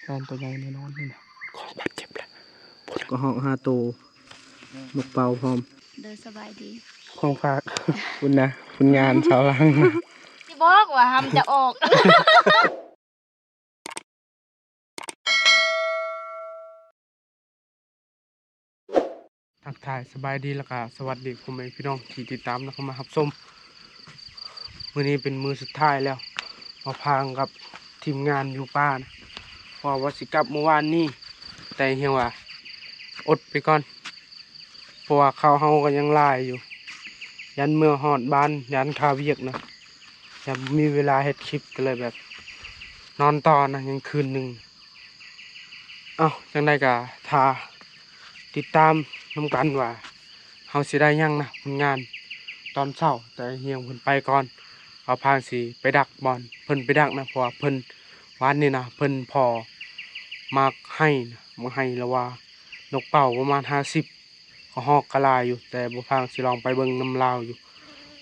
ແມ່ນຕົວໃຫຍ່ແນ່ນອນນີ້ນະ ຂອງບາດເຈັບແຫຼະ ກະຮອກຫ້າໂຕ ອືມ ນົກເປົ້າພ້ອມ ໂດຍ ສະບາຍດີ ຂອງຝາກ ພຸ້ນນະ ຜົນງານຊາວລາງນະ ຊິບອກວ່າຫ້າມຈະອອກ. ທັກທາຍສະບາຍດີ ແລ້ວກະສະຫວັດດີພໍ່ແມ່ພີ່ນ້ອງທີ່ຕິດຕາມ ແລະ ເຂົ້າມາຮັບຊົມ. ມື້ນີ້ເປັນມື້ສຸດທ້າຍແລ້ວ ບ່າວພາງກັບທີມງານຢູ່ປ່ານະ ເພາະວ່າຊິກັບມື້ວານນີ້ ແຕ່ຮຽງວ່າອົດໄປກ່ອນ ເພາະວ່າເຂົ້າເຮົາກະຍັງຫຼາຍຢູ່ ຢ້ານເມືອຮອດບ້ານ ຢ້ານຄາວຽກນະ ຍັງບໍ່ມີເວລາເຮັດຄລິບ ກະເລີຍແບບນອນຕໍ່ນະ ຍັງຄືນໜຶ່ງ. ເອົ້າ ຈັ່ງໃດກະຖ້າຕິດຕາມນຳກັນວ່າເຮົາຊິໄດ້ຫຍັງນະ ຜົນງານຕອນເຊົ້າ ແຕ່ຮຽງເພິ່ນໄປກ່ອນ ບ່າວພາງຊິໄປດັກບ່ອນເພິ່ນໄປດັກນະ ເພາະວ່າເພິ່ນ ວານນີ້ນະ ເພິ່ນພໍໝາກໄຮ່ນະ ໝາກໄຮ່ລະວ່ານົກເປົ້າປະມານຫ້າສິບ ກະຮອກກະຫຼາຍຢູ່ ແຕ່ບ່າວພາງຊິລອງໄປເບິ່ງນຳລາວຢູ່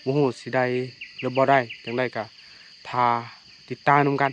ບໍ່ຮູ້ຊິໄດ້ຫຼືບໍ່ໄດ້ ຈັ່ງໃດກະຖ້າຕິດຕາມນຳກັນ.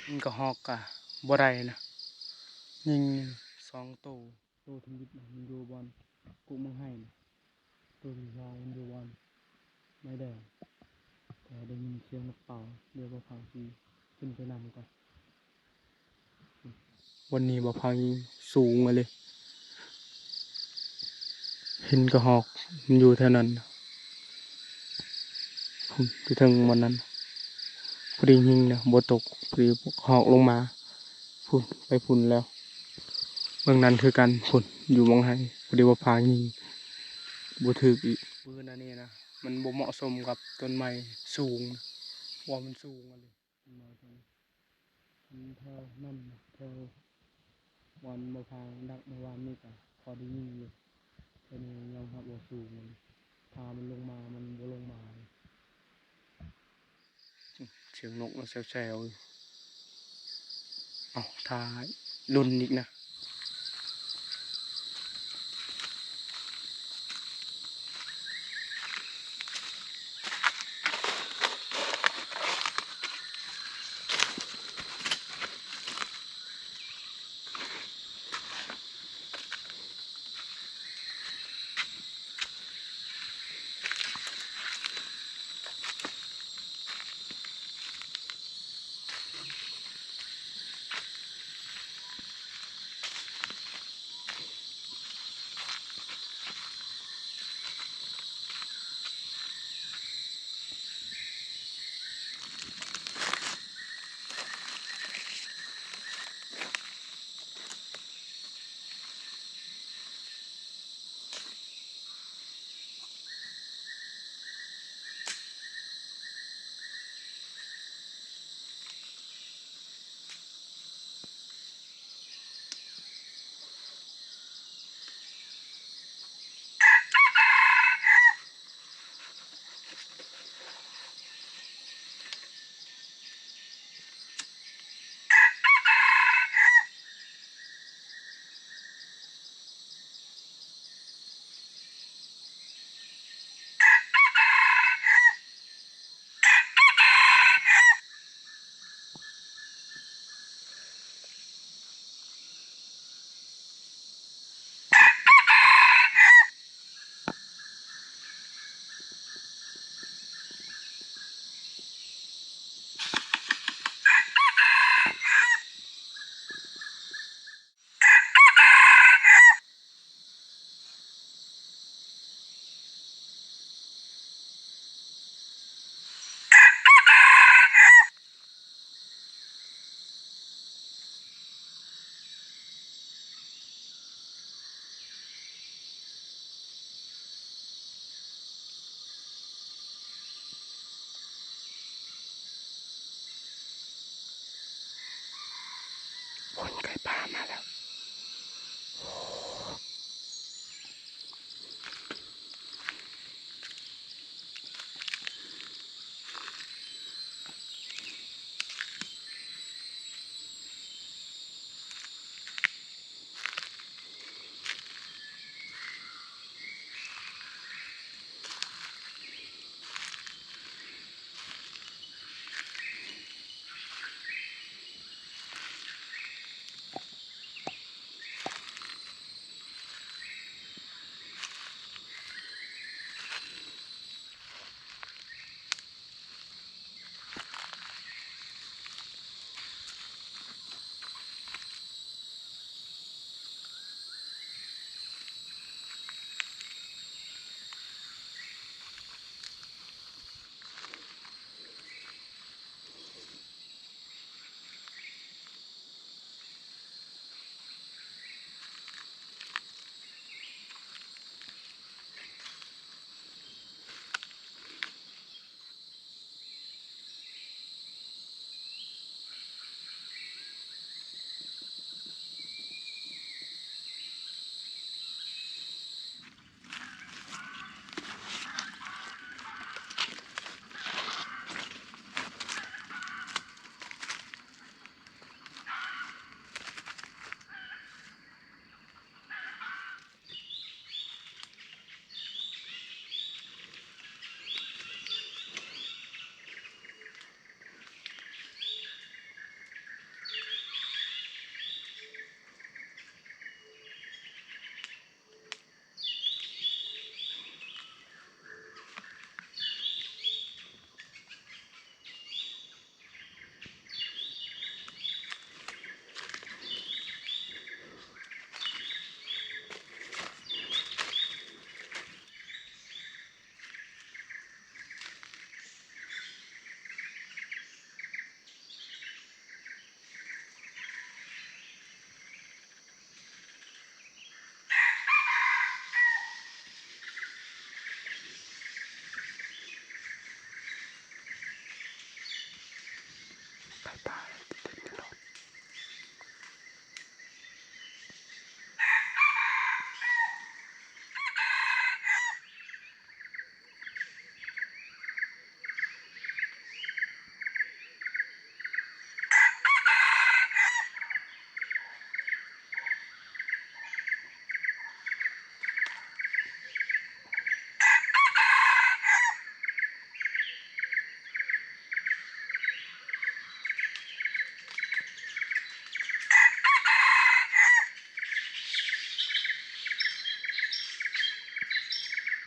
ມັນກະຮອກກະບໍ່ໄດ້ນະ ຍິງສອງໂຕ. ໂຕທຳອິດນະ ມັນຢູ່ບ່ອນກຸໝາກໄຮ່ນະ ໂຕທີສອງມັນຢູ່ບ່ອນໄມ້ແດງ ແຕ່ໄດ້ຍິນສຽງນົກເປົ້າ ດຽວບ່າວພາງຊິຂຶ້ນໄປນຳກ່ອນ. ວັນນີ້ບ່າວພາງຍິງສູງມາເລີຍ ເຫັນກະຮອກມັນຢູ່ແຖວນັ້ນ ຢູ່ເທິງບ່ອນນັ້ນ ພໍດີຍິງນະ ບໍ່ຕົກ ພໍດີກະຮອກລົງມາ ພຸ້ນ ໄປພຸ້ນແລ້ວ ເບື້ອງນັ້ນຄືກັນ ພຸ້ນ ຢູ່ໝອງໄຮ່ ພໍດີວ່າພາຍິງບໍ່ຖືກອີກ. ປືນອັນນີ້ນະ ມັນບໍ່ເໝາະສົມກັບຕົ້ນໄມ້ສູງນະ ເພາະວ່າມັນສູງອີ່ຫຼີ. ແຖວນັ້ນນະ ແຖວບ່ອນບ່າວພາງດັກມື້ວານນີ້ກະພໍໄດ້ຍິງຢູ່ ແຕ່ນີ້ຍອມຮັບວ່າສູງ ຖ້າມັນລົງມາ ມັນບໍ່ລົງມາ. ສຽງນົກນະແຊວໆ ເອົ້າ ຖ້າລຸ້ນອີກນະ.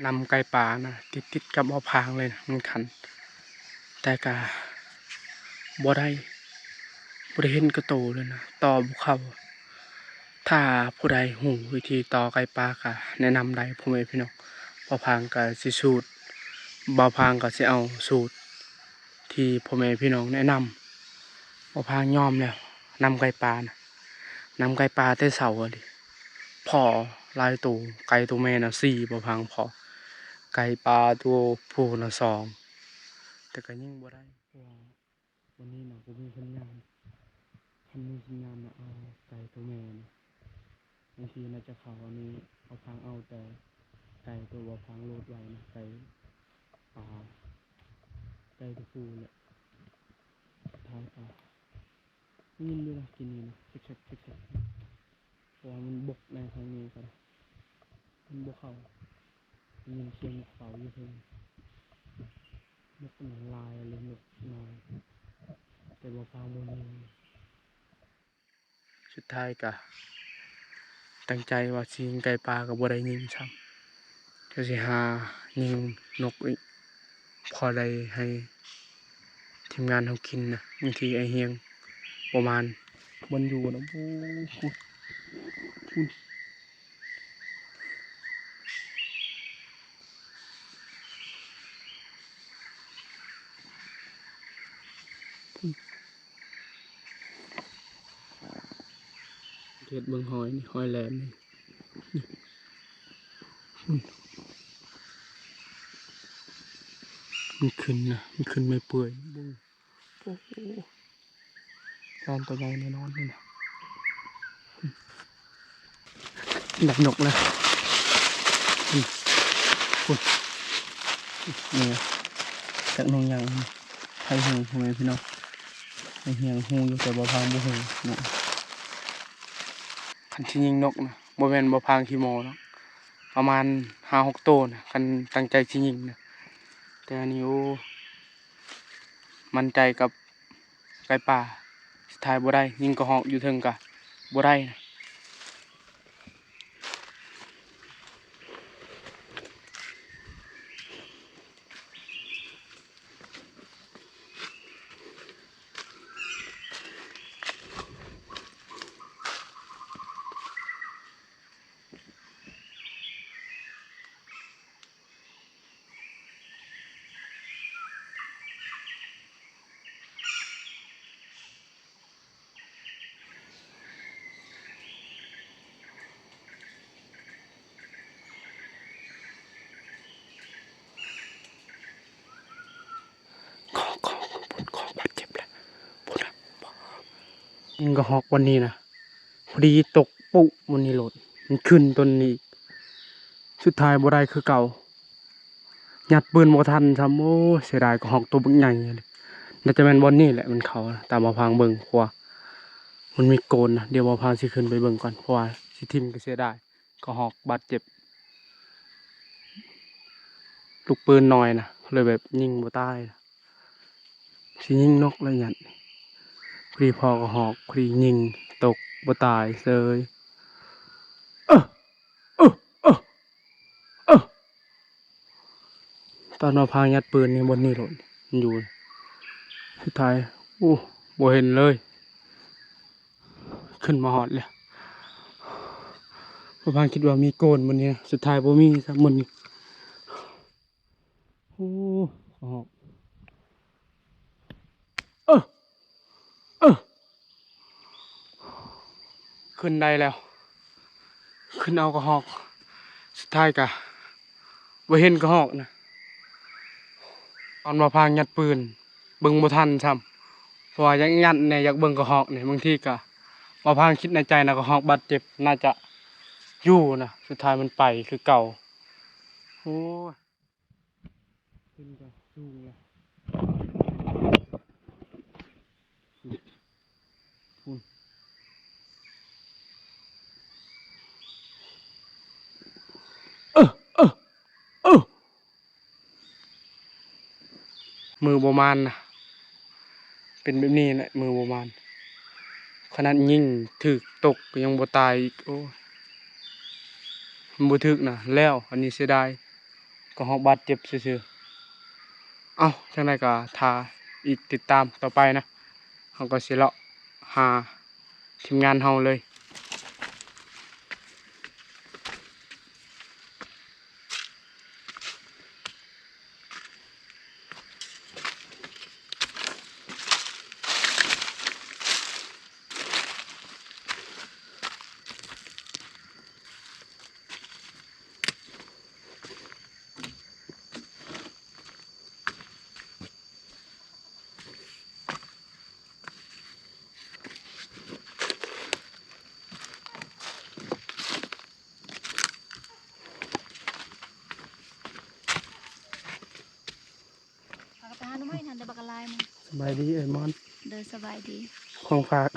ນຳໄກ່ປ່ານະ ຕິດໆກັບບໍ່ພາງເລີຍນະ ມັນຂັນ ແຕ່ກະບໍ່ໄດ້ ບໍ່ໄດ້ເຫັນກະໂຕເລີຍນະ ຕໍ່ບໍ່ເຂົ້າ. ຖ້າຜູ້ໃດຮູ້ວິທີຕໍ່ໄກ່ປ່າກະແນະນຳໄດ້ພໍ່ແມ່ພີ່ນ້ອງ. ບ່າວພາງກະຊິສູດ ບ່າວພາງກະຊິເອົາສູດທີ່ພໍ່ແມ່ພີ່ນ້ອງແນະນຳ. ບ່າວພາງຍອມແລ້ວ ນຳໄກ່ປ່ານະ ນຳໄກ່ປ່າແຕ່ເຊົ້າຫັ້ນເດ ພໍຫຼາຍໂຕ ໄກ່ໂຕແມ່ນະສີ່ ບ່າວພາງພໍ ໄກ່ປ່າໂຕຜູ້ນະສອງ ແຕ່ກະຍິງບໍ່ໄດ້ ເພາະວ່າ ວັນນີ້ນະບໍ່ມີສັນຍານ ຄັນມີສັນຍານນະ ເອົາໄກ່ໂຕແມ່ນະ ບາງທີນະຈະເຂົ້າ. ອັນນີ້ບ່າວພາງເອົາແຕ່ໄກ່ໂຕບ່າວພາງໂຫຼດໄວ້ນະ ໄກ່ປ່າ ໄກ່ໂຕຜູ້ແຫຼະ. ສຸດທ້າຍກະໄດ້ຍິນຢູ່ນະ ກິນນີ້ນະ ເຊັກໆໆ ເພາະວ່າມັນບົກໃນທາງນີ້ກະໄດ້ ມັນບໍ່ເຂົ້າ ໄດ້ຍິນສຽງນົກເປົ່າຢູ່ເທິງ. ນົກມັນຫຼາຍເລີຍ ນົກນ້ອຍ ແຕ່ວ່າພາບໍ່ມີ. ສຸດທ້າຍກະຕັ້ງໃຈວ່າຊິຍິງໄກ່ປ່າກະບໍ່ໄດ້ຍິງຊ້ຳ ກະຊິຫາຍິງນົກອີກ ພໍໄດ້ໃຫ້ທີມງານເຮົາກິນນະ. ບາງທີອ້າຍຮຽງບໍ່ມານ ບ່ອນຢູ່ນະ ໂອ້ໂຫ ພຸ້ນ ເຮັດເບິ່ງຫອຍນີ້ ຫອຍແຫຼມນີ້ ນີ້ ມັນຂຶ້ນນະ ມັນຂຶ້ນເມື່ອຍເປື່ອຍ ເບິ່ງ ໂອ້ໂຫ ແລ່ນຕົວໃຫຍ່ແນ່ນອນນີ້ນະ ໄດ້ນົກແລ້ວ ນີ້ ພຸ້ນ ນີ້ ຈັກນົກຫຍັງ ໃຜຮູ້ພໍ່ແມ່ພີ່ນ້ອງ ໃຜຮູ້ ຮູ້ຢູ່ ແຕ່ວ່າພາງບໍ່ຮູ້ເນາະ. ຄັນຊິຍິງນົກນະ ບໍ່ແມ່ນບ່າວພາງຂີ້ໂມ້ເນາະ ປະມານຫ້າຫົກໂຕນະ ຄັນຕັ້ງໃຈຊິຍິງນະ ແຕ່ອັນນີ້ ໂອ້ ໝັ້ນໃຈກັບໄກ່ປ່າ ສຸດທ້າຍບໍ່ໄດ້ ຍິງກະຮອກຢູ່ເທິງກະບໍ່ໄດ້ນະ. ຂອງ ຂອງ ຂອງບາດເຈັບແລ້ວ ພຸ້ນນະ ຍິງກະຮອກວັນນີ້ນະ ພໍດີຕົກປຸ້ງວັນນີ້ໂລດ ມັນຂຶ້ນຕົ້ນນີ້ອີກ ສຸດທ້າຍບໍ່ໄດ້ຄືເກົ່າ ຍັດປືນບໍ່ທັນຊ້ຳ. ໂອ້ຍ ເສຍດາຍ ກະຮອກໂຕບັກໃຫຍ່ເລີຍ ໜ້າຈະແມ່ນບ່ອນນີ້ແຫຼະມັນເຂົ້າ ຕາມບ່າວພາງເບິ່ງ ເພາະວ່າມັນມີໂກນນະ. ດຽວບ່າວພາງຊິຂຶ້ນໄປເບິ່ງກ່ອນ ເພາະວ່າຊິຖິ້ມກະເສຍດາຍ ກະຮອກບາດເຈັບ ລູກປືນນ້ອຍນະ ເລີຍແບບຍິງບໍ່ຕາຍນະ. ຊິຍິງນົກລະຍັດ ພໍດີພໍກະຮອກ ພໍດີຍິງຕົກບໍ່ຕາຍເສີຍ. ເອີ ເອີ ເອີ ເອີ ຕອນວ່າພາຍັດປືນນີ້ ບ່ອນນີ້ໂລດ ມັນຢູ່ ສຸດທ້າຍ ໂອ້ ບໍ່ເຫັນເລີຍ. ຂຶ້ນມາຮອດແລ້ວ ພາງຄິດວ່າມີໂກນມື້ນີ້ນະ ສຸດທ້າຍບໍ່ມີຊ້ຳມື້ນີ້. ໂອ້ ກະຮອກ ເອີ ເອີ ຂຶ້ນໄດ້ແລ້ວ ຂຶ້ນເອົາກະຮອກ ສຸດທ້າຍກະບໍ່ເຫັນກະຮອກນະ. ຕອນວ່າພາງຍັດປືນ ເບິ່ງບໍ່ທັນຊ້ຳ ເພາະວ່າຢາກຍັດແດ່ ຢາກເບິ່ງກະຮອກນີ້. ບາງທີກະ ບ່າວພາງຄິດໃນໃຈນະ ກະຮອກບາດເຈັບໜ້າຈະຢູ່ນະ ສຸດທ້າຍມັນໄປຄືເກົ່າ. ໂອ້ຍ ຂຶ້ນກະສູງແລ້ວ ພຸ້ນ ເອີ ເອີ ເອີ. ມືບໍ່ມານນະ ເປັນແບບນີ້ແຫຼະ ມືບໍ່ມານ ຂະໜາດຍິງຖືກຕົກກະຍັງບໍ່ຕາຍອີກ. ໂອ້ຍ ມັນບໍ່ຖືກນະ ແລ້ວ ອັນນີ້ເສຍດາຍ ປະຫອກບາດເຈັບຊື່ໆ. ເອົ້າ ຈັ່ງໃດກໍຖ້າອີກຕິດຕາມຕໍ່ໄປນະ ເຮົາກໍຊິເລາະຫາທີມງານເຮົາເລີຍ. ພາກັນໄປຫາໜໍ່ໄມ້ຫັ້ນ ໄດ້ບັກຫຼາຍມື້. ສະບາຍດີເອື້ອຍມອນ. ໂດຍ ສະບາຍດີ. ຂອງຝາກ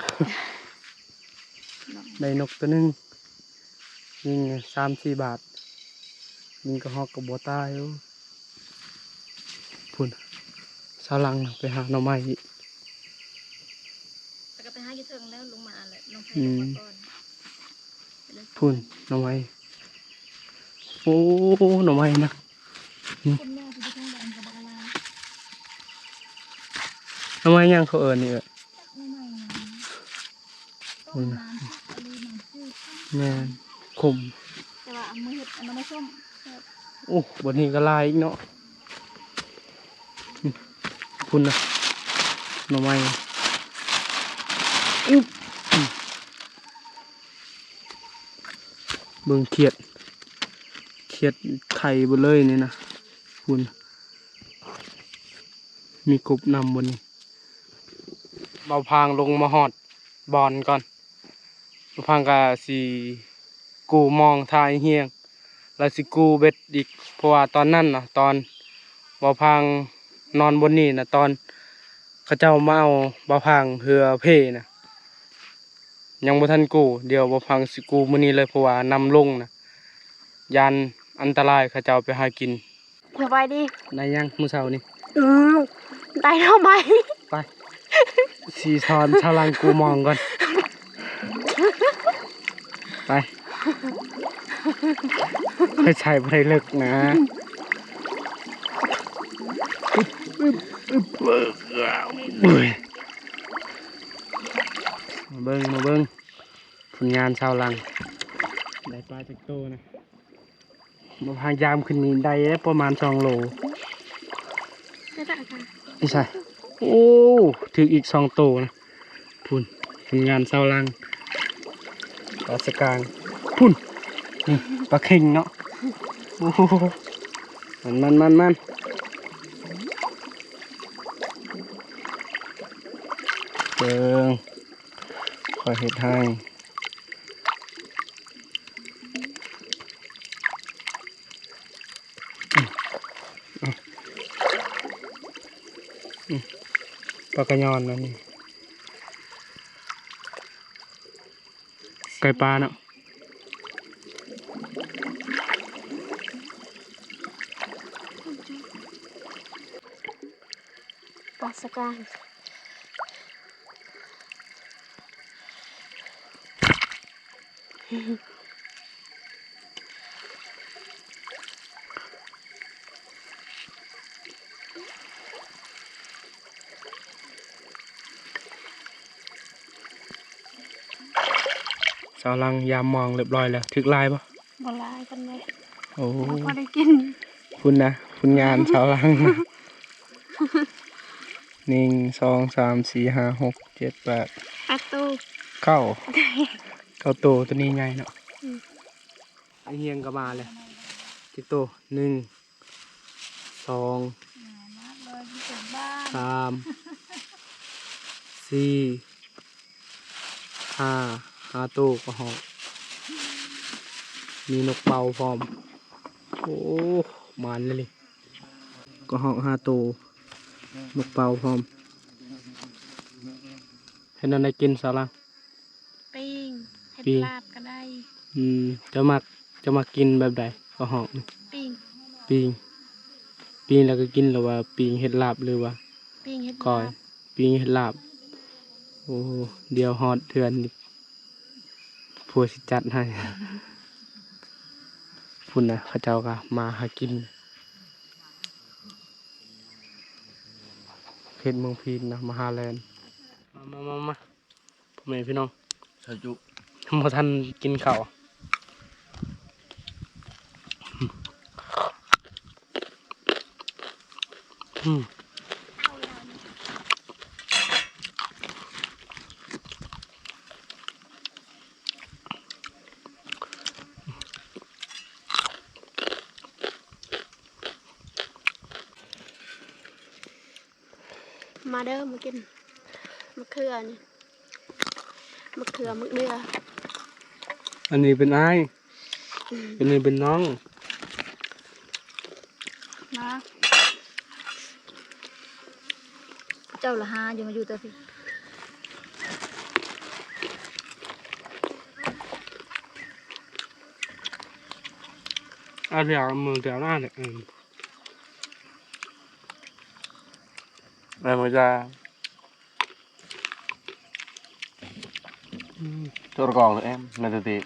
ໄດ້ນົກໂຕໜຶ່ງ ຍິງສາມສີ່ບາດ ຍິງກະຮອກກໍບໍ່ຕາຍ. ໂອ້ ພຸ້ນ ຊາວຫຼັງໄປຫາໜໍ່ໄມ້ອີກ. ແລ້ວກໍໄປຫາຢູ່ເທິງແລ້ວ ລົງມາແລ້ວ ນ້ອງແພ ອືມ ລົງມາກ່ອນ. ພຸ້ນ ໜໍ່ໄມ້. ໂອ້ ໜໍ່ໄມ້ນະ. ອືມ ໜໍ່ໄມ້ຫຍັງເຂົາເອີ້ນນີ້ເອີຍ? ໜໍ່ໄມ້ຫຍັງ? ພຸ້ນນະ. ແມ່ນ ຂົມ. ແຕ່ວ່າເອົາມາເຮັດອັນໜໍ່ໄມ້ສົ້ມແຊບ. ໂອ້ ບ່ອນນີ້ກໍຫຼາຍອີກເນາະ. ພຸ້ນນະ ໜໍ່ໄມ້. ອຶບ ເບິ່ງຂຽດ ຂຽດໄຂ່ເບິດເລີຍນີ້ນະ. ພຸ້ນ ມີກົບນຳບ່ອນນີ້. ເບົາພາງລົງມາຮອດບ່ອນກ່ອນ. ເບົາພາງກະຊິກູ້ມອງຖ້າອ້າຍຮຽງ ແລ້ວຊິກູ້ເບັດອີກ ເພາະວ່າຕອນນັ້ນນະ ຕອນເບົາພາງນອນບ່ອນນີ້ນະ ຕອນເຂົາເຈົ້າມາເອົາເບົາພາງເຮືອເພນະ ຍັງບໍ່ທັນກູ້. ດຽວເບົາພັງຊິກູ້ມື້ນີ້ເລີຍ ເພາະວ່ານ້ຳລົງນະ ຢ້ານອັນຕະລາຍເຂົາເຈົ້າໄປຫາກິນ. ສະບາຍດີ. ໄດ້ຫຍັງມື້ເຊົ້ານີ້? ອືມ ໄດ້ໜໍ່ໄມ້. ໄປ ຊິສອນຊາວຫຼັງກູ້ມອງກ່ອນ. ໄປ ໄປໃສ່ບໍ່ໄດ້ເລິກນະ. ອຶບ ອຶບ ອຶບ ເອີຍ. ມາເບິ່ງ ມາເບິ່ງຜົນງານຊາວຫຼັງ ໄດ້ປາຈັກໂຕນະ. ມາພະຍາຍາມຂຶ້ນນີ້ໄດ້ແລ້ວປະມານສອງໂລ. ໄດ້ຈັກ ນີ້ໃສ່. ໂອ້ ຖືກອີກສອງໂຕນະ. ພຸ້ນ ຜົນງານຊາວຫຼັງ ປາສະກາງ. ພຸ້ນ ນີ້ປາເຂັງເນາະ. ໂອ້ໂຫ ມັນ ມັນ ມັນ ມັນ ເບິ່ງ ຂ້ອຍເຮັດໃຫ້. ປາກະຍອນອັນນີ້ ໄກ່ປ່າເນາະ. ປາສະກາງ. ຊາວຫຼັງຍາມມອງຮຽບຮ້ອຍແລ້ວ ຖືກຫຼາຍບໍ່? ບໍ່ຫຼາຍປານໃດ. ໂອ້ ພໍໄດ້ກິນ. ພຸ້ນນະ ຜົນງານຊາວຫຼັງ. ໜຶ່ງ ສອງ ສາມ ສີ່ ຫ້າ ຫົກ ເຈັດ ແປດ ແປດໂຕ. ເກົ້າ ເກົ້າໂຕ. ໂຕນີ້ໃຫຍ່ເນາະ. ອືມ ໄອ້ຮຽງກໍມາແລ້ວ. ຈັກໂຕ? ໜຶ່ງ ສອງ ສາມ ສີ່ ຫ້າ ຫ້າໂຕກະຮອກ. ມີນົກເປົ້າພ້ອມ. ໂອ້ ໝານເລີຍ. ກະຮອກຫ້າໂຕ ນົກເປົ້າພ້ອມ. ເຮັດແນວໃດກິນສາວຫຼັງ? ປີ້ງ ເຮັດ ປີ້ງ ລາບກໍໄດ້. ອືມ ເຈົ້າມັກ ເຈົ້າມັກກິນແບບໃດ ກະຮອກນີ້? ປີ້ງ ປີ້ງ ປີ້ງແລ້ວກໍກິນ ຫຼືວ່າປີ້ງເຮັດລາບ ຫຼືວ່າປີ້ງເຮັດ ກ້ອຍ ລາບ. ປີ້ງເຮັດລາບ. ໂອ້ ດຽວຮອດເຮືອນ ຜົວຊິຈັດໃຫ້. ພຸ້ນນະ ເຂົາເຈົ້າກໍມາຫາກິນ. ເຂດເມືອງພີນນະ ມະຫາແລນ. ມາ ມາ ມາ ມາ ພໍ່ແມ່ພີ່ນ້ອງ ຊາຈຸ ບໍ່ທັນກິນເຂົ້າ. ອືມ ມາເດີ ມາກິນໝາກເຂືອນີ້ ໝາກເຂືອ ໝາກເດືອ. ອັນນີ້ເປັນອ້າຍ ອືມ ອັນນີ້ເປັນນ້ອງ. ມາ ເຈົ້າລະຫາຢູ່ ມາຢູ່ແຕ່ພີ້. ອາ ດຽວມືແກ້ວໜ້າເດ້ ອືມ. ແມ່ນບໍ່ຈ້າ? ອືມ ໂທລະກອງແອມ ໃນຕະຕິ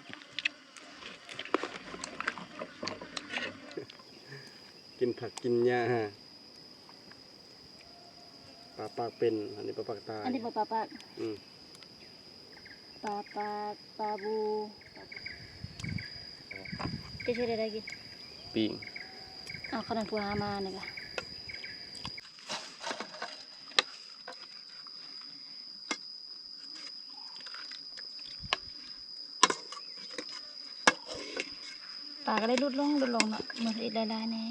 ກິນຜັກກິນຫຍ້າ. ປາປາກເປັນ ອັນນີ້ປາປາກຕາຍ ອັນນີ້ບໍ່ປາປາກ. ອືມ ປາປາກ ປາບູ ຈະເຮັດໄດ້ກິນ ປີ້ງ. ເອົາ ຂະໜາດຜູ້ຫາມານີ້ກະ ປາກະໄດ້ຫຼຸດລົງ ຫຼຸດລົງເນາະ ມື້ອາທິດຫຼາຍໆແດ່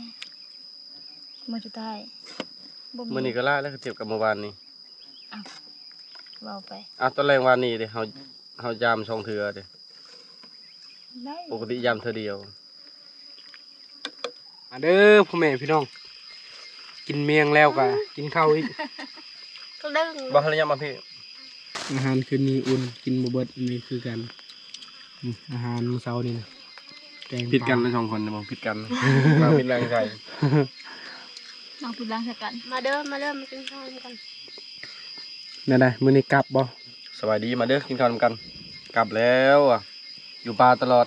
ມື້ສຸດທ້າຍບໍ່ມີ. ມື້ນີ້ກະຫຼາຍແລ້ວ ທຽບກັບມື້ວານນີ້. ອ້າວ ເວົ້າໄປ. ອ້າວ ຕອນແລງວານນີ້ເດ້ ເຮົາ ເຮົາຢາມສອງເທື່ອເດ້ ໄດ້ ປົກກະຕິຢາມເທື່ອດຽວ. ມາເດີພໍ່ແມ່ພີ່ນ້ອງ ກິນແມງແລ້ວກະ ອືມ ກິນເຂົ້າອີກ. ກະເດີ ບໍ່ ພະຍາຍາມມາພີ້. ອາຫານຄືນນີ້ອຸ່ນ ກິນບໍ່ເບິດ ອັນນີ້ຄືກັນ. ອືມ ອາຫານມື້ເຊົ້ານີ້ນະ ແກງ ຜິດກັນເລີຍສອງຄົນນະ ບໍ່ ຜິດກັນ ນາງຜິດນາງໃສ່ ນາງຜິດນາງໃສ່ກັນ. ມາເດີ ມາເດີ ມາກິນເຂົ້ານຳກັນ. ແນວໃດ ມື້ນີ້ກັບບໍ່? ສະບາຍດີ ມາເດີ ກິນເຂົ້ານຳກັນ. ກັບແລ້ວ ຢູ່ປ່າຕະຫຼອດ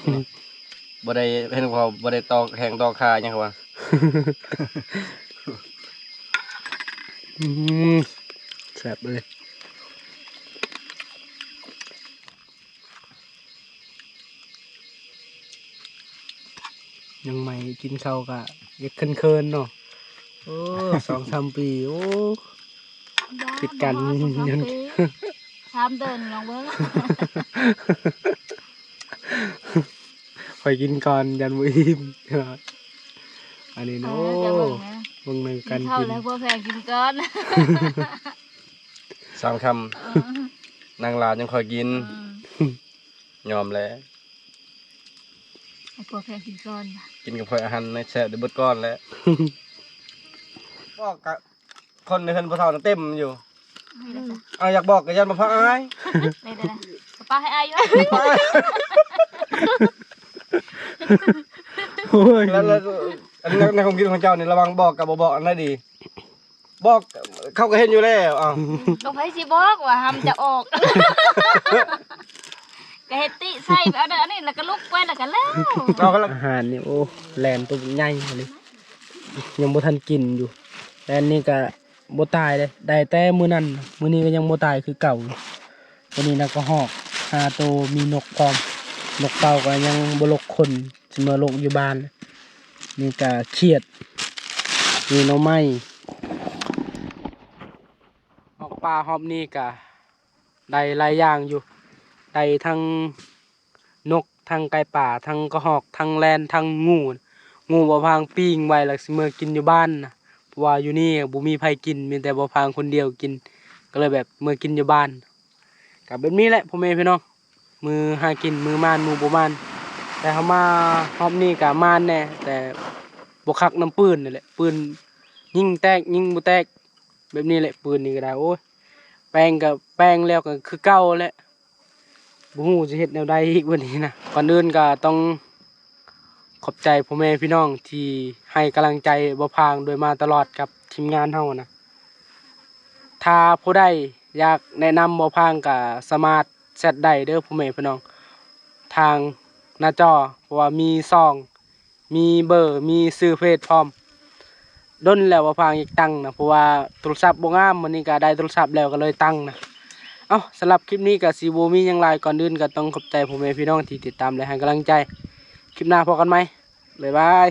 ບໍ່ໄດ້ເຫັນເຂົາ ບໍ່ໄດ້ຕອກແຂ້ງຕອກຂາຫຍັງເຂົາວ່າ. ອືມ ແຊບເລີຍ. ຍັງໃໝ່ ກິນເຂົ້າກະຢາກເຂີນໆເນາະ. ໂອ້ ສອງສາມປີ ໂອ້ ຜິດກັນ ສາມເດືອນລອງເບິ່ງ. ຂ້ອຍກິນກ່ອນ ຢ້ານບໍ່ອີ່ມ. ອັນນີ້ເນາະ ເອີ ເບິ່ງນຳກັນກິນ ກິນເຂົ້າແລ້ວ ພວກແພງກິນກ່ອນ. ສາມຄຳ ເອີ ນາງຫຼ້າຈັ່ງຄ່ອຍກິນ. ອືມ ຍອມແລ້ວ ໃຫ້ພວກແພງກິນກ່ອນ. ກິນກັບຂ້ອຍອາຫານໃນແຊບໄດ້ເບິດກ່ອນແຫຼະ. ບອກກະ ຄົນໃນເຮືອນພໍ່ເຖົ້ານັ້ນເຕັມຢູ່. ເອົາ ຢາກບອກກະຢ້ານບໍ່ພາອາຍ. ໄດ້ໆ ປະປາໃຫ້ອາຍຢູ່. ໂອ້ຍ ແລ້ວ ແລ້ວ ອັນໃນ ໃນຄວາມຄິດຂອງເຈົ້ານີ້ ລະຫວ່າງບອກກັບບໍ່ບອກ ອັນໃດດີ? ບອກ ເຂົາກະເຫັນຢູ່ແລ້ວ. ເອົ້າ ກະໃຜຊິບອກວ່າຫ້າມຈະອອກ ກະເຮັດຕິໃສ່ ອັນນັ້ນອັນນີ້ ແລ້ວກະລຸກໄປ ແລ້ວກະແລ້ວ. ອາຫານນີ້ ໂອ້ ແລ່ນໂຕໃຫຍ່ອີ່ຫຼີ ຍັງບໍ່ທັນກິນຢູ່. ແລ່ນນີ້ກະບໍ່ຕາຍເດ້ ໄດ້ແຕ່ມື້ນັ້ນ ມື້ນີ້ກະຍັງບໍ່ຕາຍຄືເກົ່າ. ໂຕນີ້ນະກະຮອກຫ້າໂຕ ມີນົກພ້ອມ ນົກເຕົ້າກະຍັງບໍ່ລົກຂົນ ຊິມາລົກຢູ່ບ້ານ. ນີ້ກະຂຽດ ມີໜໍ່ໄມ້. ອອກປ່າຮອບນີ້ກະໄດ້ຫຼາຍຢ່າງຢູ່ ໄດ້ທັງນົກ ທັງໄກ່ປ່າ ທັງກະຮອກ ທັງແລນ ທັງງູ. ງູບ່າວພາງປີ້ງໄວ້ ແລ້ວຊິເມືອກິນຢູ່ບ້ານນະ ເພາະວ່າຢູ່ນີ້ບໍ່ມີໃຜກິນ ມີແຕ່ບ່າວພາງຄົນດຽວກິນ ກະເລີຍແບບເມືອກິນຢູ່ບ້ານ. ກະແບບນີ້ແຫຼະພໍ່ແມ່ພີ່ນ້ອງ ມື້ຫາກິນ ມື້ມານ ມື້ບໍ່ມານ. ແຕ່ເຮົາມາຮອບນີ້ກະມານແດ່ ແຕ່ບໍ່ຄັກນຳປືນນີ້ແຫຼະ ປືນຍິງແຕກຍິງບໍ່ແຕກ ແບບນີ້ແຫຼະ. ປືນນີ້ກະໄດ້ ໂອ້ຍ ແປງກະແປງແລ້ວກະຄືເກົ່າແຫຼະ ບໍ່ຮູ້ຊິເຮັດແນວໃດອີກບັດນີ້ນະ. ກ່ອນອື່ນກະຕ້ອງ ຂອບໃຈພໍ່ແມ່ພີ່ນ້ອງທີ່ໃຫ້ກຳລັງໃຈບ່າວພາງໂດຍມາຕະຫຼອດກັບທີມງານເຮົານະ. ຖ້າຜູ້ໃດຢາກແນະນຳບ່າວພາງກະສາມາດແຊັດໄດ້ເດີພໍ່ແມ່ພີ່ນ້ອງ ທາງໜ້າຈໍ ເພາະວ່າມີຊ່ອງ ມີເບີ ມີຊື່ເຟສພ້ອມ. ດົນແລ້ວບໍ່ພາງຢາກຕັ້ງນະ ເພາະວ່າໂທລະສັບບໍ່ງາມ. ມື້ນີ້ກໍໄດ້ໂທລະສັບແລ້ວກໍເລີຍຕັ້ງນະ. ເອົ້າ ສຳລັບຄລິບນີ້ກໍຊິບໍ່ມີຫຍັງຫຼາຍ, ກ່ອນອື່ນກໍຕ້ອງຂອບໃຈພໍ່ແມ່ພີ່ນ້ອງທີ່ຕິດຕາມ ແລະ ໃຫ້ກຳລັງໃຈ. ຄລິບໜ້າພໍ້ກັນໃໝ່. ບາຍບາຍ.